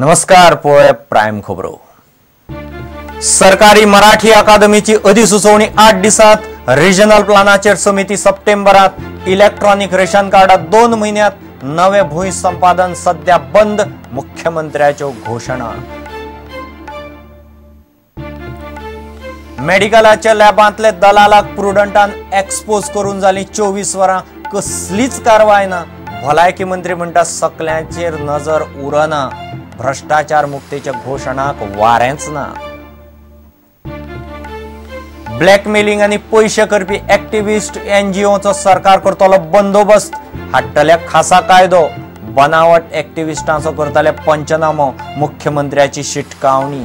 नमस्कार, पळय प्रायम खबरो. सरकारी मराठी अकादमीची अधिसुचोवणी 8 दिसात, रिजनल प्लानाचेर समिती सप्टेंबरात, इलेक्ट्रॉनिक रेशन कार्डात 2 म्हयन्यात, नवे भूंय संपादन सध्या बंद, मुख्यमंत्र्याच्यो घोशणा. मेडिकलाच्या लॅबांतले दलालाक प्रुडंटान एक्सपोज करून जाली 24 वरां, कसलीच कारवाय ना. भलायकी मंत्री म्हणटा सकल्यांचेर नजर उरना, भ्रष्टाचार मुक्तेच्या घोशणाक वारेंच ना. ब्लॅकमेलिंग आनी पयशे करपी एक्टिविस्ट एनजीओचो सरकार करतलो बंदोबस्त, हाडटले खासा कायदो, बनावट एक्टिविस्टांचो करतले पंचनामो, मुख्यमंत्र्याची शिटकावणी.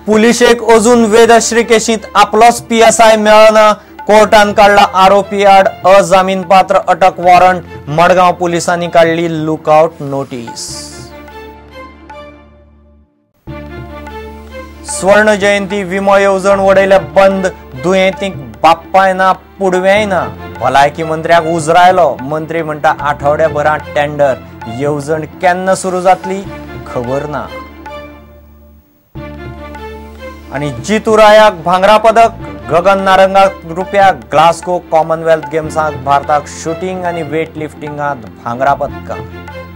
पुलिशेक अजून वेदश्री केशींत आपलोच पीएसआय मेळना, कोर्टान काडला आरोपी आड अजामीनपात्र अटक वॉरंट, मडगांव पुलिसांनी काडली लुकआउट नोटीस. स्वर्ण जयंती विमो येवजण वडयल्या बंद, दुयेंतींक बाप्पाय ना पुडवेंय ना, भलायकी मंत्र्याक उजरायलो, मंत्री म्हणटा आठवड्याभरांत टेंडर, येवजण केन्ना सुरू जातली खबर ना. आनी जितू रायाक भांगरा पदक, गगन नारंगाक रुपया, ग्लासगो कॉमनवेल्थ गेम्सांत भारताक शुटींग आनी वेट लिफ्टिंगांत भांगरा पदकां,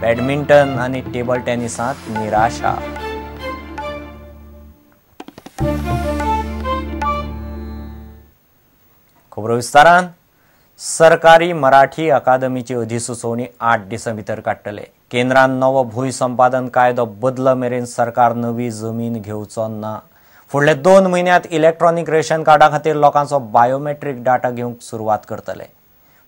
बॅडमिंटन आनी टेबल टेनिसांत निराशा. खबरो विस्तारान. सरकारी मराठी अकादमीची अधिसुचोवणी 8 दिसां भितर काडटले. केंद्रान नवो भूंय संपादन कायदो बदल मेरेन सरकार नवी जमीन घेवचो ना. फुडले 2 म्हयन्यांत इलेक्ट्रॉनिक रेशन कार्डा खातीर लोकांचो बायोमेट्रीक डाटा घेवंक सुरवात करतले.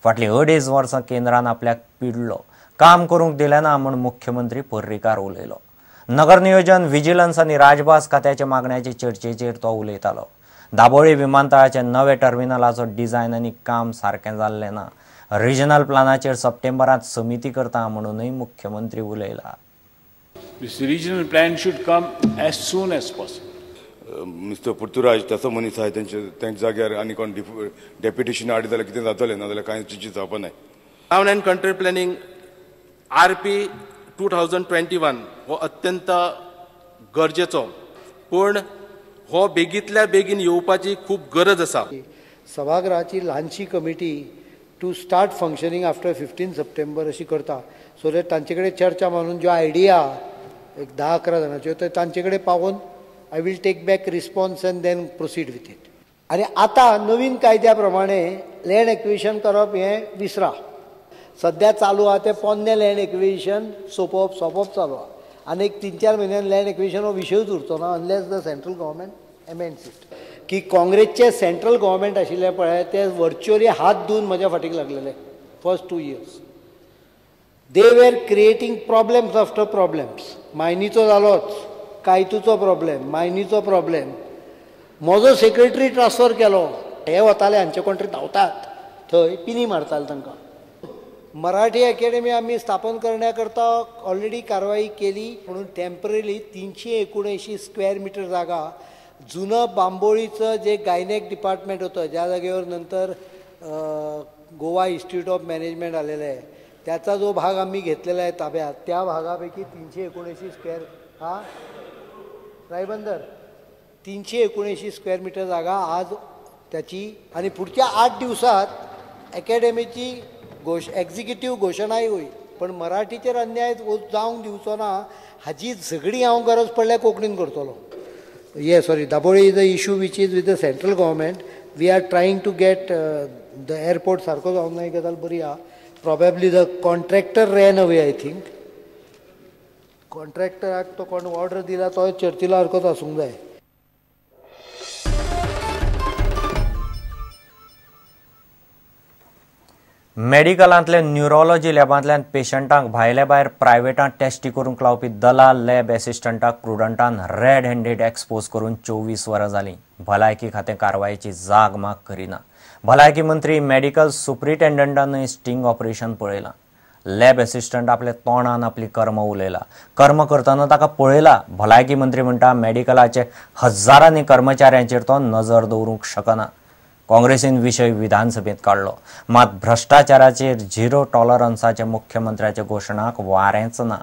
फाटलीं 2.5 वर्सां केंद्रान आपल्याक पिडलो, काम करूंक दिलें ना म्हूण मुख्यमंत्री पर्रीकार उलयलो. नगर नियोजन, विजिलन्स आनी राजभास खात्याच्या मागण्याचे चर्चेचेर तो उलयतालो. दाबोळी विमानतळाच्या नवे टर्मिनलाचो डिझायन आनी काम सारकें जाल्लें ना, रिजनल प्लानाचेर सप्टेंबरांत समिती करता म्हणूनय मुख्यमंत्री उलयला. This regional plan should come as soon as possible. Mister Purturaj तसो मनीस आहाय, तेंच्या जाग्यार आनी कोण डेप्युटेशन हाडीत जाल्यार कितें जातलें, नाजाल्यार कांय चिंतप जावपा नाय. Town and country planning RP 2021 हो अत्यंत गरजेचो, पूण हो बेगींतल्या बेगीन येवपाची खूब गरज आसा. सभागृहाची ल्हानशी committee to start functioning after 15 September अशी करता, सो that तांचे कडेन चर्चा मारून ज्यो आयडिया एक 10-11 जाणांच्यो त्यो तांचे कडेन पावोवन I will take back response and then proceed with it. आनी आतां नवीन कायद्या प्रमाणे लँड एक्विजिशन करप हें विसरा. सद्या चालू आहा तें पोन्नें लँड एक्विजिशन सोंपोवप सोंपोवप चालू आहा. आनी एक 3-4 म्हयन्यान लँड एक्विजिशन हो विशयूच उरचो ना, unless the central government amends it. की काँग्रेसचें सेंट्रल गव्हर्मेंट आशिल्लें पळय ते वर्च्युअली हात धुवन म्हज्या फाटीक लागलेले. First 2 years they were creating problems after problems. मायनीचो जालोच, कायतूचो प्रॉब्लेम, मायनीचो प्रॉब्लेम, म्हजो सेक्रेटरी ट्रान्सफर केलो, हे वताले हांचे कोण तरी धांवतात थंय पिनी मारताले तांकां. मराठी अकॅडमी आमी स्थापन करण्याकरता ऑलरेडी कारवाई केली म्हणून टेम्पररी 379 स्क्वेअर मीटर जागा, जुनं बांबोळीचं जे गायनेक डिपार्टमेंट होतं, ज्या जागेवर नंतर गोवा इन्स्टिट्यूट ऑफ मॅनेजमेंट आलेलं आहे, त्याचा जो भाग आम्ही घेतलेला आहे ताब्यात, त्या भागापैकी 379 स्क्वेअर हा रायबंदर 379 स्क्वेअर मीटर जागा आज त्याची, आणि पुढच्या 8 दिवसात अकॅडमीची एक्झिक्युटिव्ह घोशणाय होईल. पण मराठीचेर अन्याय जावंक दिवचो ना हाजी झगडी हांव गरज पडल्यार कोंकणीन करतलो. ये sorry, Dabolim is a issue which is with the central government. We are trying to get the airport सारको जावंक ना ही गजाल बरी आहा. Probably the contractor ran away, I think. कॉन्ट्रॅक्टराक तो कोण ऑर्डर दिला तो चर्चिला सारकोच आसूंक जाय. मेडिकलांतले न्युरोलॉजी लॅबांतल्यान पेशंटांक भायले भायर प्रायव्हेटांत टेस्टी करूंक लावपी दलाल लॅब एसिस्टंटाक प्रुडंटान रेड हँडेड एक्सपोज करून 24 वरां जालीं. भलायकी खातें कारवायेची जाग माग करिना. भलायकी मंत्री मेडिकल सुप्रिटेंडंटानय स्टिंग ऑपरेशन पळयलां. लॅब एसिस्टंट आपल्या तोंडान आपली कर्म उलयला, कर्म करतना ताका पळयला. भलायकी मंत्री म्हणटा मेडिकलाचे हजारांनी कर्मचाऱ्यांचेर तो नजर दवरूंक शकना. काँग्रेसीन विशय विधानसभेत काडलो, मात भ्रष्टाचाराचेर झिरो टॉलरन्साच्या मुख्यमंत्र्याच्या घोशणाक वारेंच ना.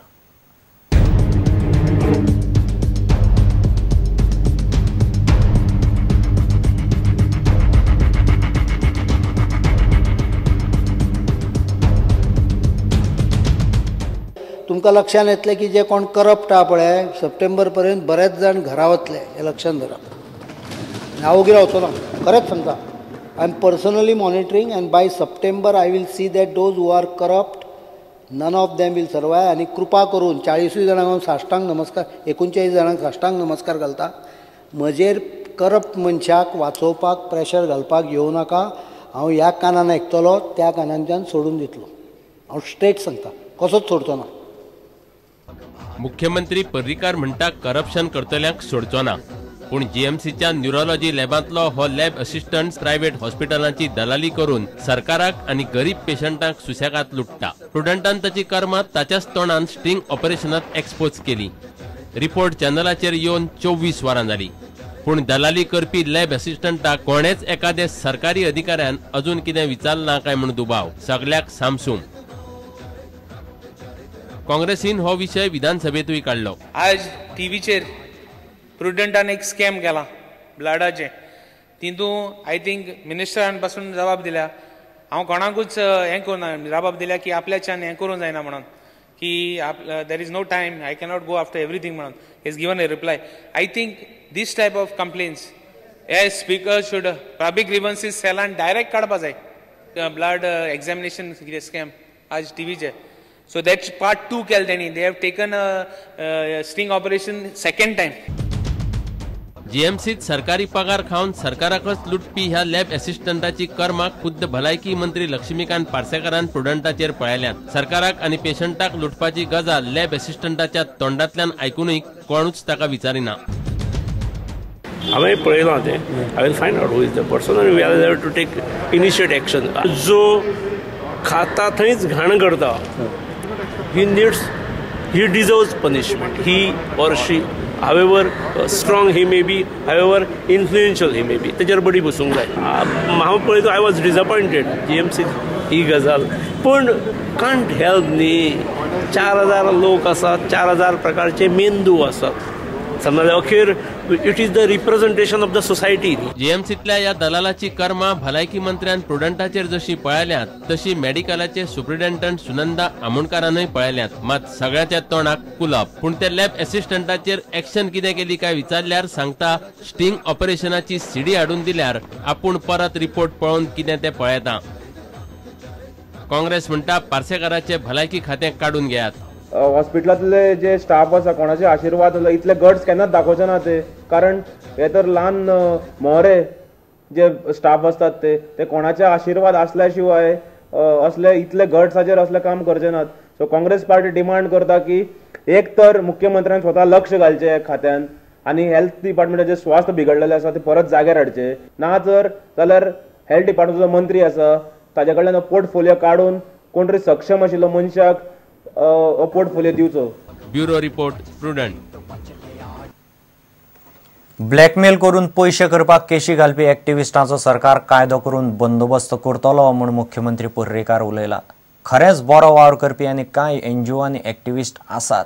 तुमकां लक्षांत येतलें की जे कोण करप्ट आहा पळय सप्टेंबर पर्यंत बरेच जाण घरा वतले हें लक्षांत धरात. हांव ओगी रावचो ना, खरेंच सांगता. I am personally monitoring and by September I will see that those who are corrupt none of them will survive. आनी कृपा करून 40 जाणांक हांव साश्टांग नमस्कार, 39 जाणांक साश्टांग नमस्कार घालता. म्हजेर करप्ट मनशाक वाचोवपाक प्रेशर घालपाक येवं नाका. हांव ह्या कानान आयकतलो त्या कानांच्यान सोडून दितलो. हांव स्ट्रेट सांगता, कसोच सोडचो ना. मुख्यमंत्री पर्रीकार म्हणटा करप्शन करतल्यांक सोडचो ना, पूण जीएमसीच्या न्युरोलॉजी लॅबांतलो हो लॅब असिस्टंट प्रायव्हेट हॉस्पिटलांची दलाली करून सरकाराक आनी गरीब पेशंटांक सुसेगाद लुट्टा. प्रुडंटान ताची कर्मां ताच्याच तोंडान स्टिंग ऑपरेशनात एक्सपोज केली. रिपोर्ट चॅनलाचेर येवन 24 वरां जाली, पूण दलाली करपी लॅब असिस्टंटाक कोणेच एखाद्या सरकारी अधिकाऱ्यान अजून कितें विचारलां काय म्हूण दुबाव. सगल्याक सामसूम. काँग्रेसीन हो विशय विधानसभेतूय काडलो. आज टीव्हीचेर प्रुडंटान एक स्कॅम केला ब्लडाचें, तितून I think मिनिस्टरान पासून जबाब दिल्या. हांव कोणाकूच हें करूं जबाब दिल्या की आपल्याच्यान हें करूंक जायना म्हणून, की there is no time, I cannot go after everything म्हणून is given a reply. I think this type of complaints as speaker should public grievances सेलान direct काडपा जाय. ब्लड एग्जामिनेशन कितें स्कॅम आज टीव्हीचेर, सो that's part 2 केलें तेणी. They have taken a sting operation second time. जीएमसीत सरकारी पगार खावन सरकाराकच लुटपी ह्या लॅब असिस्टंटाची कर्मां खुद्द भलायकी मंत्री लक्ष्मीकांत पार्सेकारान प्रुडंटाचेर पळयल्यांत. सरकाराक आनी पेशंटाक लुटपाची गजाल लॅब असिस्टंटाच्या तोंडांतल्यान आयकुनूय कोणूच ताका विचारिना. हांवें पळयलां तें. I will find out who is the person आनी we are to take initiate action. जो खाता थंयच घाण करता, he needs, he deserves punishment, he or she, however strong he may be, however influential he may be, तेजेर बडी बसूंक जाय. हांव पळयतो, I was disappointed GMC ही गजाल, पूण कांट हेल्प न्ही. 4000 लोक आसात, 4000 प्रकारचे मेंदू आसात. समजा अखेर it is the representation of the society. जीएमसीतल्या ह्या दलालाची कर्मां भलायकी मंत्र्यान प्रुडंटाचेर जशी पळयल्यांत तशी मेडिकलाचे सुप्रिटेंडंट सुनंदा आमोणकारानूय पळयल्यांत. मात सगळ्याच्या तोंडाक कुलप. पूण ते लॅब असिस्टंटाचेर एक्शन कितें केली काय विचारल्यार सांगता स्टिंग ऑपरेशनाची सीडी हाडून दिल्यार आपूण परत रिपोर्ट पळोवन कितें तें पळयता. काँग्रेस म्हणटा पार्सेकाराचे भलायकी खातें काडून घेयात. हॉस्पिटलांतले जे स्टाफ आसा कोणाचे आशिर्वाद इतले गट्स केन्नाच दाखोवचे ना ते, कारण हे तर ल्हान मोहरे जे स्टाफ आसतात ते कोणाचे आशिर्वाद आसल्या शिवाय असले इतले गट्साचेर असले काम करचे नात. सो काँग्रेस पार्टी डिमांड करता की एक तर मुख्यमंत्र्यान स्वता लक्ष घालचें खात्यान आनी हेल्थ डिपार्टमेंटाचे स्वास्थ्य बिगडलेलें आसा ते परत जाग्यार हाडचे, ना जर जाल्यार हेल्थ डिपार्टमेंटाचो मंत्री आसा ताजे कडल्यान पोर्टफोलियो काडून कोण तरी सक्षम आशिल्लो मनशाक पोर्टफोलियो दिवचो. Bureau report, Prudent. Blackmail करून पयशे करपाक केशी घालपी एक्टिविस्टांचो सरकार कायदो करून बंदोबस्त करतलो म्हूण मुख्यमंत्री पर्रीकार उलयला. खरेंच बरो वावर करपी आनी कांय एनजीओ आनी एक्टिविस्ट आसात,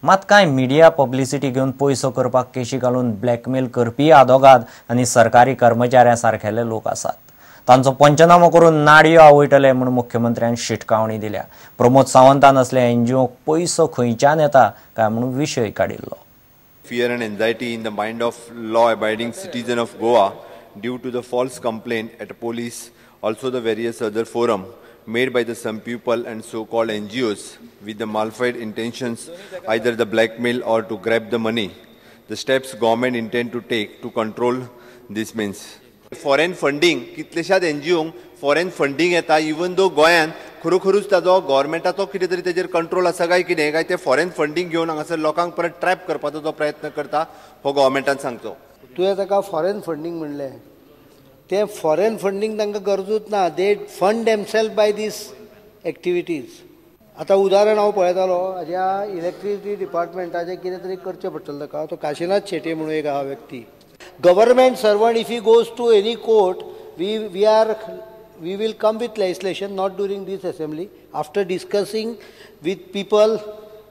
मात कांय मिडिया पब्लिसिटी घेवन पयसो करपाक केशी घालून ब्लॅकमेल करपी आदोगाद आनी सरकारी कर्मचाऱ्यां सारकेले लोक आसात. तांचो पंचनामो करून नाडयो आवयतले म्हूण मुख्यमंत्र्यान शिटकावणी दिल्या. प्रमोद सावंतान असले एनजीओक पयसो खंयच्यान येता काय म्हूण विशय काडिल्लो. Fear and anxiety in the mind of law-abiding citizen of Goa due to the false complaint at police, also the various other forum made by the some people and so-called NGOs with the malafide intentions, either the blackmail or to grab the money. The steps government intend to take to control this means. Foreign funding, कितलेशात एनजीओंक foreign funding येता, even though गोंयान खरोखरूच ताजो गव्हर्मेंटाचो कितें तरी तेजेर control आसा काय कितें काय ते फॉरेन फंडींग घेवन हांगासर लोकांक परत ट्रॅप करपाचो जो प्रयत्न करता हो गव्हर्मेंटान सांगचो. तुवें ताका फॉरेन फंडींग म्हणलें, तें फॉरेन फंडींग तांकां गरजूच ना. They fund themselves by these activities. आतां उदाहरण हांव पळयतालो, हाज्या इलेक्ट्रिसिटी डिपार्टमेंटाचें कितें तरी करचें पडटलें ताका. तो काशिनाथ शेट्ये म्हणून एक आहा व्यक्ती, government servant, if he goes to any court we will come with legislation, not during this assembly, after discussing with people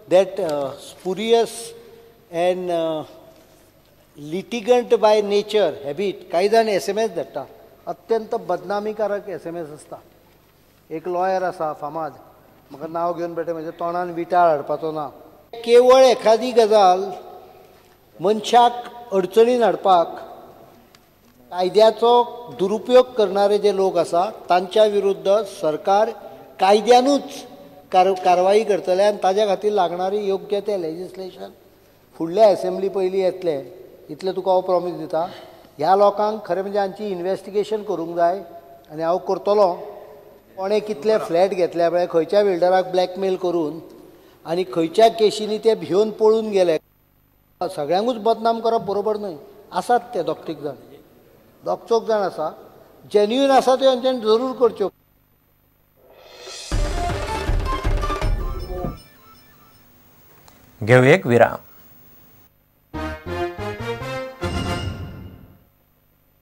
that spurious and litigant by nature habit. कांय जाण SMS धाडटा, अत्यंत बदनामीकारक SMS आसता. एक लॉयर आसा फामाद, म्हाका नांव घेवन बेठे म्हज्या तोंडान विटाळ हाडपाचो ना. केवळ एखादी गजाल मनशाक अडचणीन हाडपाक कायद्याचो दुरुपयोग करणारे जे लोक आसा तांच्या विरुद्ध सरकार कायद्यानूच कारवाई करतले आनी ताज्या खातीर लागणारी योग्य तें लेजिस्लेशन फुडल्या एसेंब्ली पयलीं येतलें, इतलें तुका हांव प्रॉमीस दिता. ह्या लोकांक खरें म्हणजे हांची इन्वेस्टिगेशन करूंक जाय आनी हांव करतलो. कोणें कितले फ्लॅट घेतले पळय, खंयच्या बिल्डराक ब्लॅकमेल करून आनी खंयच्या केशींनी ते भिवन पळून गेले. सगळ्यांकूच बदनाम करप बरोबर न्हय. आसात ते दोग तीग जाण, दोग चौग जाण आसा जेन्युइन आसा, त्यो हांच्यान जरूर करच्यो. घेवया एक विराम.